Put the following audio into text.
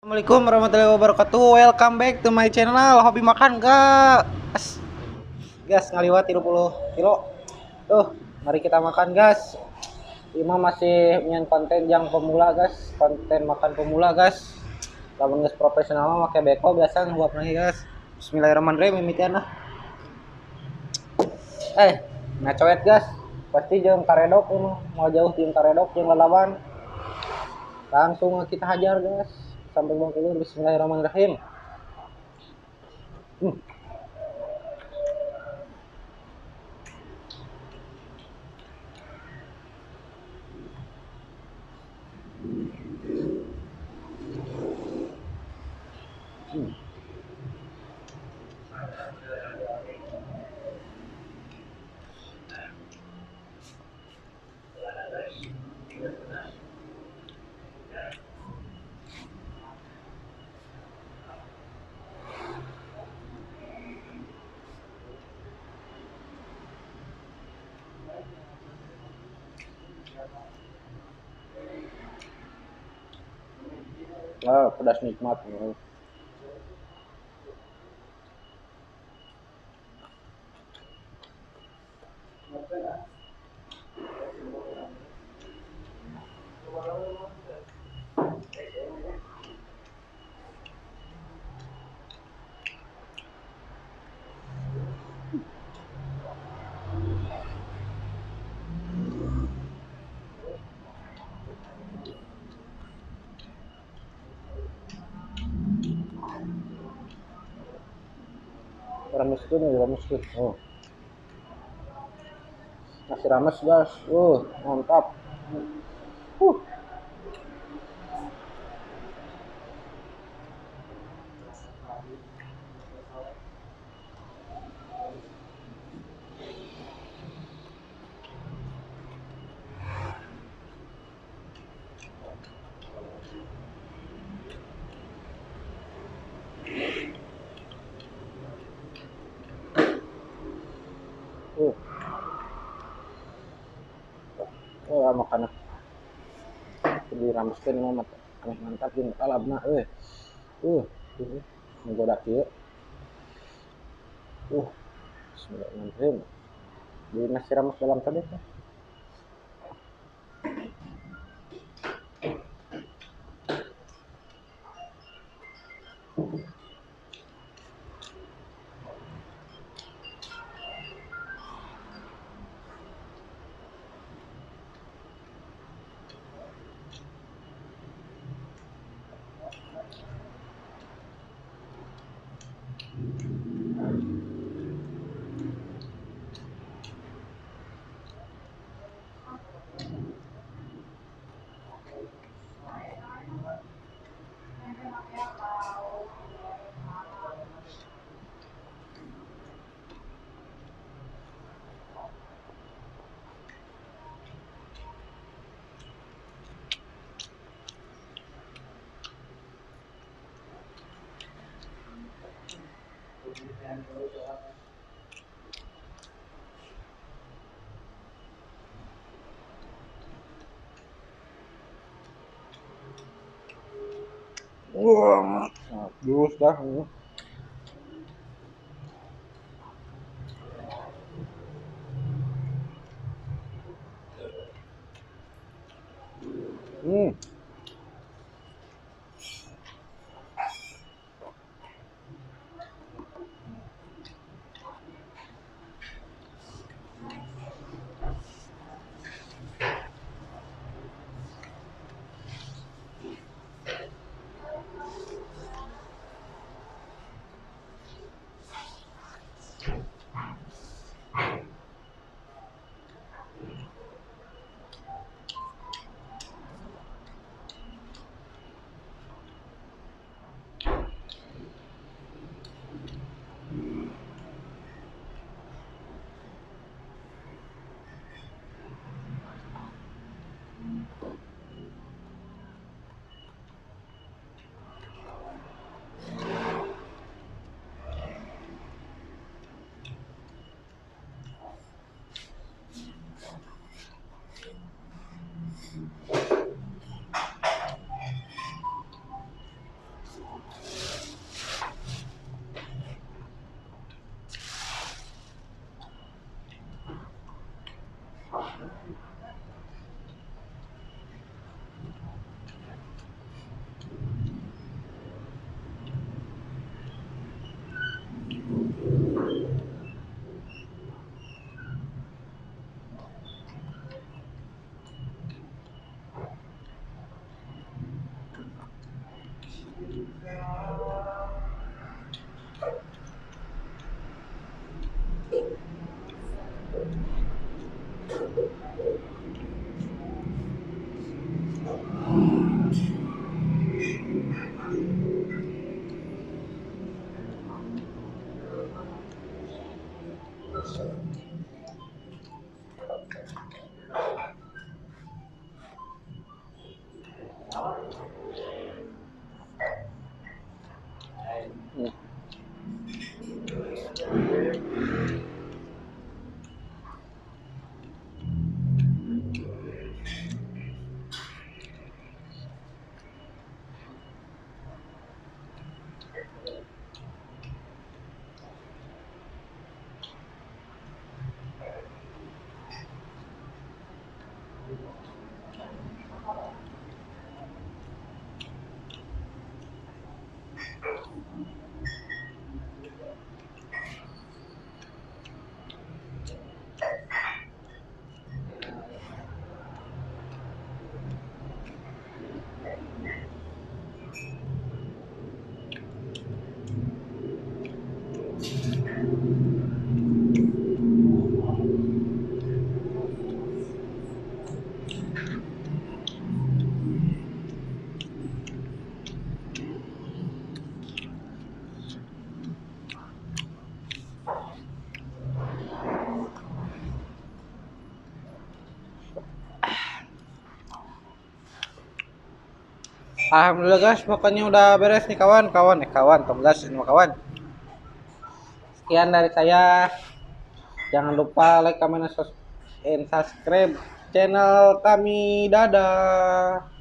Assalamualaikum warahmatullahi wabarakatuh. Welcome back to my channel Hobi Makan, guys. Gas ngaliwat 30 kilo. Tuh, mari kita makan, guys. Ima masih nyian konten yang pemula, guys. Konten makan pemula, guys. Lamun geus profesional mah make beko biasa nguap lagi, guys. Bismillahirrahmanirrahim mimitian lah. Ngacoet, guys. Pasti jeung karedok ini mau jauh jeung karedok jeung lalaban. Langsung kita hajar, guys. Sampai bangkulun. Bismillahirrahmanirrahim. Ah, pedas nikmat. Rameskeun ya, rameskeun. Oh. Nasi rames, guys. Mantap. Oh, makanan dirameskeun mah aneh mantap jeung kalabna euy. Menggoda kieu. Bismillahirrahmanirrahim. Di nasi rames dalam tadi teh. Wah, terus dah. Alhamdulillah guys, makannya udah beres nih kawan, kawan, kawan, tong gas ini kawan. Sekian dari saya. Jangan lupa like, comment, and subscribe channel kami. Dadah.